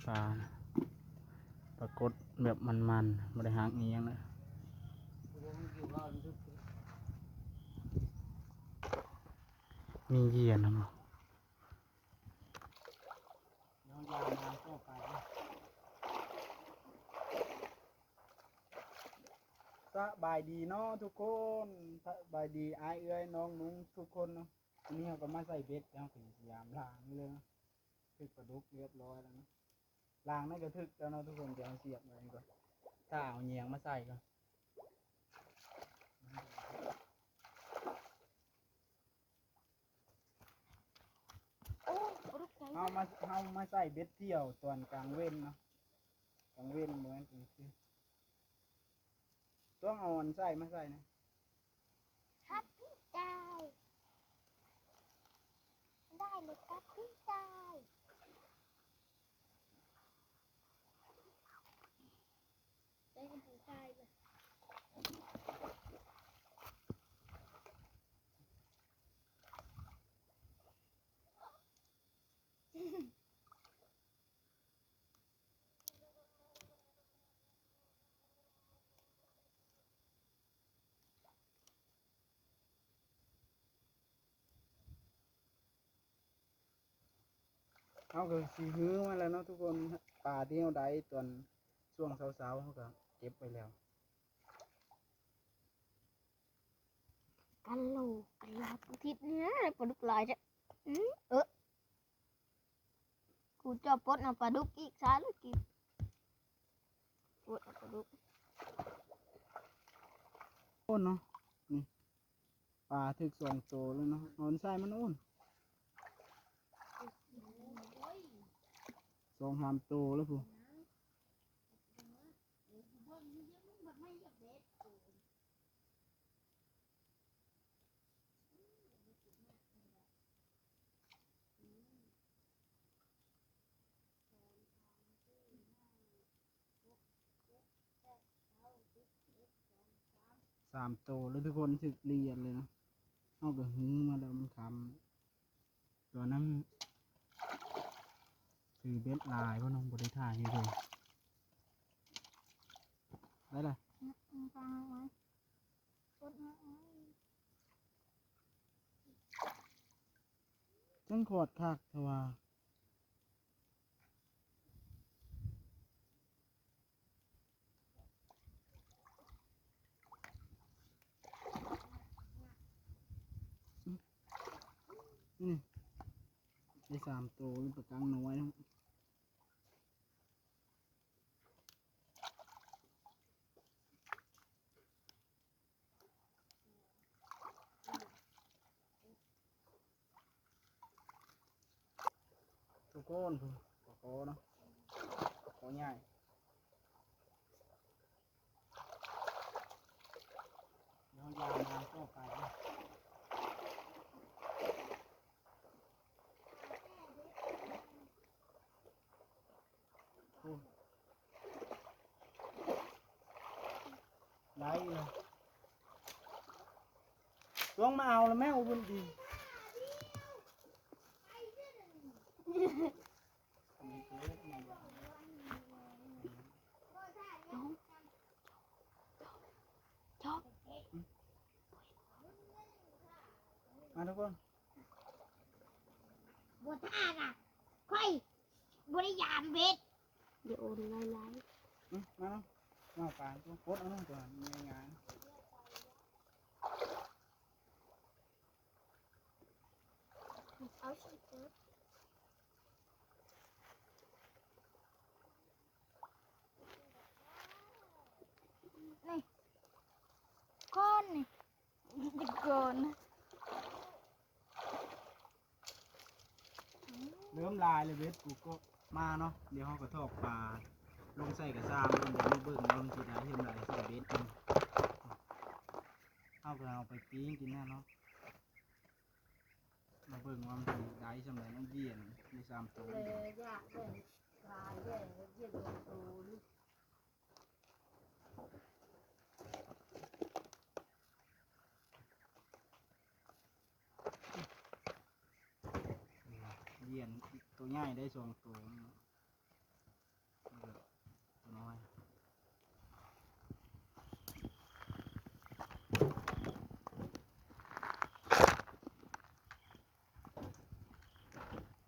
ປານະ ປາກົດແບບມັນໆ ບໍ່ໄດ້ຫັກອີ່ຫຍັງເລີຍ. ມີເຫຍື່ອນຳບໍ່? ສະບາຍດີເນາະທຸກຄົນ, ສະບາຍດີອ້າຍເອື້ອຍນ້ອງນຸ່ງທຸກຄົນເນາະ. ວັນນີ້ເຮົາກໍມາໃສ່ເບັດ ເຮົາກໍຊິຍາມລ້າງເລີຍເນາະ. ຖືກປາດຸກຮຽບຮ້ອຍແລ້ວເນາະ. ລ້າງນັ້ນກໍຖືກແລ້ວເນາະທຸກຄົນ. ດຽວເຮົາສຽບໄວ້ກ່ອນ ຖ້າເອົາແຍງມາໃສ່ກ່ອນ. ໂອ້ຍ ປາດຸກໃຫຍ່ ເຮົາມາ ເຮົາມາໃສ່ເບັດທ່ຽວຕອນກາງເວັນເນາະ. ກາງເວັນບໍ່ແມ່ນກາງຄືນ. ຕ້ອງເອົາອັນໃສ່ມາໃສ່ນະ. ຄັບພີ່ຊາຍ ໄດ້ເລີຍຄັບພີ່ຊາຍ. ໄດ້ກັບຜູ້ຊາຍເລີຍ. ເຮົາກໍຊິຮື້ມາແລ້ວເນາະທຸກຄົນ. ປາທີ່ເຮົາໄດ້ຕອນຊ່ວງເຊົ້າໆ ເຮົາກໍເກັບໄວ້ແລ້ວ. ກະໂຫຼກກະລາດທິດນີ້ນະ ປາດຸກຫຼາຍແທ້. ອື ເອີ ກູຈະປົດເອົາປາດຸກອີກຊະ ແລ້ວກິນ ປົດເອົາປາດຸກ. ໂອ້ເນາະ ນີ້ປາຖືກສອງໂຕແລ້ວເນາະ. ເອົາໃສ່ມັນໂອ້ນ ສອງສາມໂຕແລ້ວພຸ້ນ. ສາມໂຕແລ້ວທຸກຄົນ ຖືກລຽນເລີຍເນາະ. ເຮົາກໍຮືມາແລ້ວ ມັນຄ່ຳ. ຕົວນັ້ນຖືເບັດຫຼາຍບໍ່ເນາະ ບໍ່ໄດ້ຖ່າຍໃຫ້ເບິ່ງ. ໄດ້ລະ ອືມ ອືມ ປາໄວ້ ກົດມາໄວ້ ຈັ່ງຂອດຄັກແທ້ວ່າ. ອືມ ນີ້ໄດ້ສາມໂຕ ເປັນປາກັງນ້ອຍເນາະ. ທຸກຄົນ ປາຄໍ່ເນາະ ປາຄໍ່ໃຫຍ່. ເຮົາຢາມາຕໍ່ໄປເນາະ. ໂອ້ ໄດ້ເລີຍ. ຕ້ອງມາເອົາລະແມ່ ອຸບຸນດີ. ມາທຸກຄົນ. ບໍ່ທ່ານະ ຂ້ອຍບໍ່ໄດ້ຢາມເບັດ. ດຽວໂອນຫຼາຍໆ. ອືມ ມາເນາະ ມາປານ ກົດເອົາເນາະ ຕົວນີ້ງ່າຍໆ. ເອົາຊິເປີດ ນີ້ ກ່ອນນີ້ ກ່ອນ. ເລີ່ມຫຼາຍແລ້ວເບັດ ກູກໍມາເນາະ. ດຽວເຮົາກໍຖອກປາລົງໃສ່ກະຊາມ ເບິ່ງ ດຽວມາເບິ່ງວ່າມັນຊິໄດ້ສ່ຳໃດ ໃສ່ເບັດ. ເຮົາກໍເອົາໄປປີ້ງກິນແນ່ເນາະ. ມາເບິ່ງວ່າມັນຊິໄດ້ສ່ຳໃດເນາະ. ຢຽນໄດ້ສາມໂຕ ຢາກໄດ້ຫຼາຍແດ່ ຢຽນສອງໂຕນີ້. ຢຽນໂຕໃຫຍ່ໄດ້ສອງໂຕ.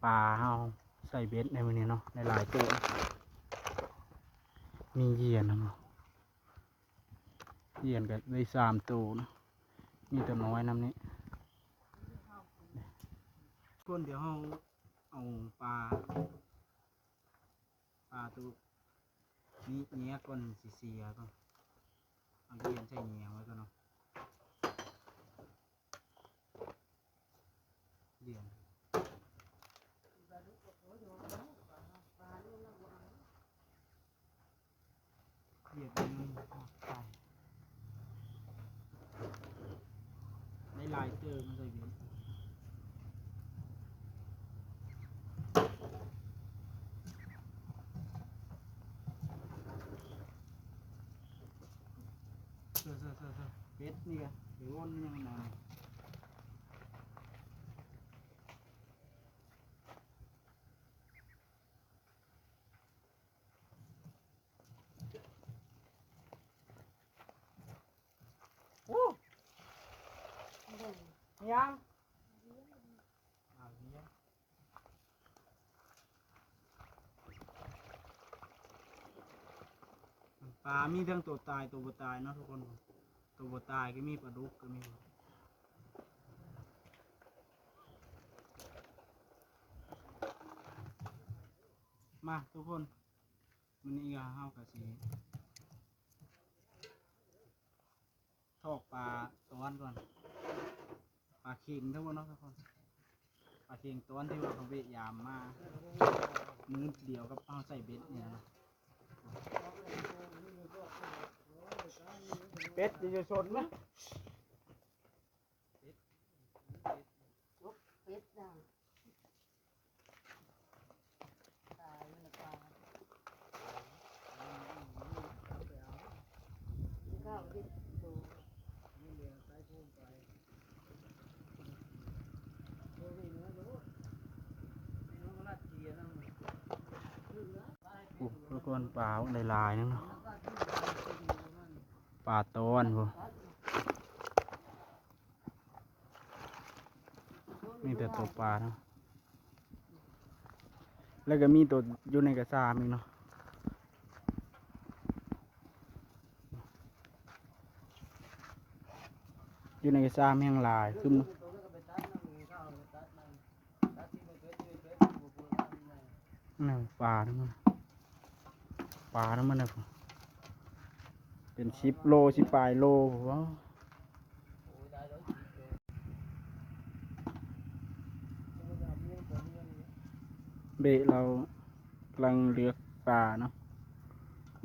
ປາເຮົາໃສ່ເບັດໃນມື້ນີ້ເນາະ ຫຼາຍໆໂຕ ມີຢຽນນຳເນາະ ຢຽນກໍໄດ້ສາມໂຕເນາະ ມີໂຕນ້ອຍນຳນີ້ ຄົນ ດຽວເຮົາເອົາປາ ປາໂຕນີ້ແຍກກ່ອນ ຊິເສຍກ່ອນ ເອົາຢຽນໃສ່ແຍງໄວ້ກ່ອນເນາະ ຢຽນ ຢຽນໃຫ້ມັນໄປ ໄດ້ຫຼາຍເຕີບ ມັນໃສ່ເບັດ ເອີ ເອີ ເອີ ເອີ ເບັດນີ້ກະໄປວົນຍັງນານ. ໂອ້ ມີຫຍັງ? ປາມີທັງໂຕຕາຍໂຕບໍ່ຕາຍເນາະທຸກຄົນ ໂຕບໍ່ຕາຍກໍມີ ປາດຸກກໍມີ ມາທຸກຄົນ ມື້ນີ້ກໍເຮົາກໍຊິ ຖອກປາຕອນກ່ອນ ປາເຂັງທັງໝົດເນາະທຸກຄົນ ປາເຂັງຕອນທີ່ວ່າເຮົາເວະຍາມມາມື້ດຽວກັບເຮົາໃສ່ເບັດນີ້ນະ ເປັດຢູ່ຊົນນະ ເປັດນະ. ໂອ້ ທຸກຄົນ ປາໄດ້ຫຼາຍໜຶ່ງເນາະ ປາຕອນພຸ້ນ. ມີແຕ່ໂຕປາເນາະ ແລ້ວກໍມີໂຕຢູ່ໃນກະຊາມອີກເນາະ ຢູ່ໃນກະຊາມແຮງຫຼາຍ ຄື ນັ້ນ ປານຳມັນ ປານຳມັນນະ ເປັນສິບໂລ ສິບປາຍໂລພຸ້ນ. ເບະລາວກຳລັງເລືອກປາເນາະ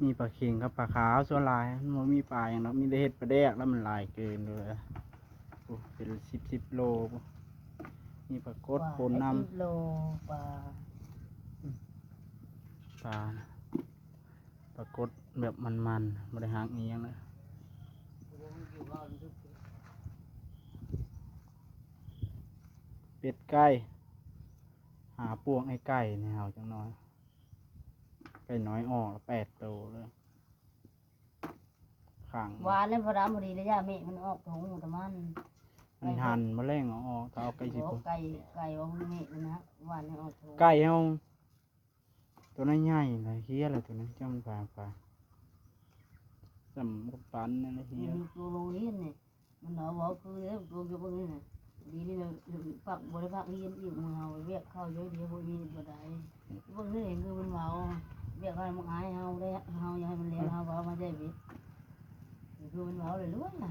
ມີປາເຂັງກັບປາຂາວ ສ່ວນຫຼາຍມັນບໍ່ມີປາຫຍັງດອກ ມີແຕ່ເຮັດປາແດກ ແລ້ວມັນຫຼາຍເກີນເລີຍ. ໂອ້ ເປັນສິບ ສິບໂລພຸ້ນ ມີປາກົດ ປາໂພນນຳ ສິບໂລ ປາ ປາ ປາກົດແບບມັນໆ ບໍ່ໄດ້ຫັກອີ່ຫຍັງເລີຍ. ເປັດໄກ່ ຫາປວກໃຫ້ໄກ່ໃຫ້ເຮົາຈັກໜ່ອຍ ໄກ່ນ້ອຍອອກແລ້ວແປດໂຕເລີຍ. ຂັງ ຫວານແລ້ວ ພໍດຳພໍດີລະ ຢ່າເມະມັນອອກໂທງຕະມັນ ມັນຫັນ ມື້ແລງເອົາອອກ ຖ້າເອົາໄກ່ຊິ ບໍ່ ໄກ່ ໄກ່ອອກເມະມັນນະ ຫວານໃຫ້ອອກໂທງ ໄກ່ເຮົາ ໂຕນັ້ນໃຫຍ່ລະ ເຮຍລະ ໂຕນັ້ນ ຈ້ຳປາປາ ສ່ຳກຳປັ່ນນັ້ນລະ ເຮຍ ໂຕໂລງຮຽນນີ້ ມັນເອົາເວົ້າຄືເດ້ ໂຕຢູ່ເບິ່ງນີ້ນະ ດີນີ້ນະ ພັກ ບໍ່ໄດ້ພັກຮຽນອີກ ມື້ເຮົາວຽກເຂົ້າເຍອະ ດຽວບໍ່ມີບໍ່ໄດ້ ເບິ່ງນີ້ຄືມັນເວົ້າ ວຽກໃຫ້ມັນອາຍເຮົາໄດ້ ເຮົາຢາກໃຫ້ມັນແລ້ວ ເຮົາເວົ້າມາໃຈເວ ຄືມັນເວົ້າເລື້ອຍໆນະ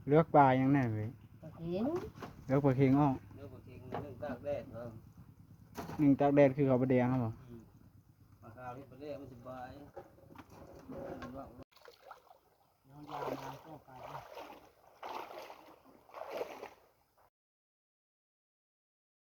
ເລືອກປາຫຍັງແດ່ເວີຍ? ປາເຂັງ ເລືອກປາເຂັງອອກ ເລືອກປາເຂັງ ໜຶ້ງຕາກແດດເນາະ ໜຶ້ງຕາກແດດຄືເຂົ້າປາແດງຫັ້ນບໍ່? ອືມ ປາຂາວນີ້ປາແດງມັນສະບາຍ.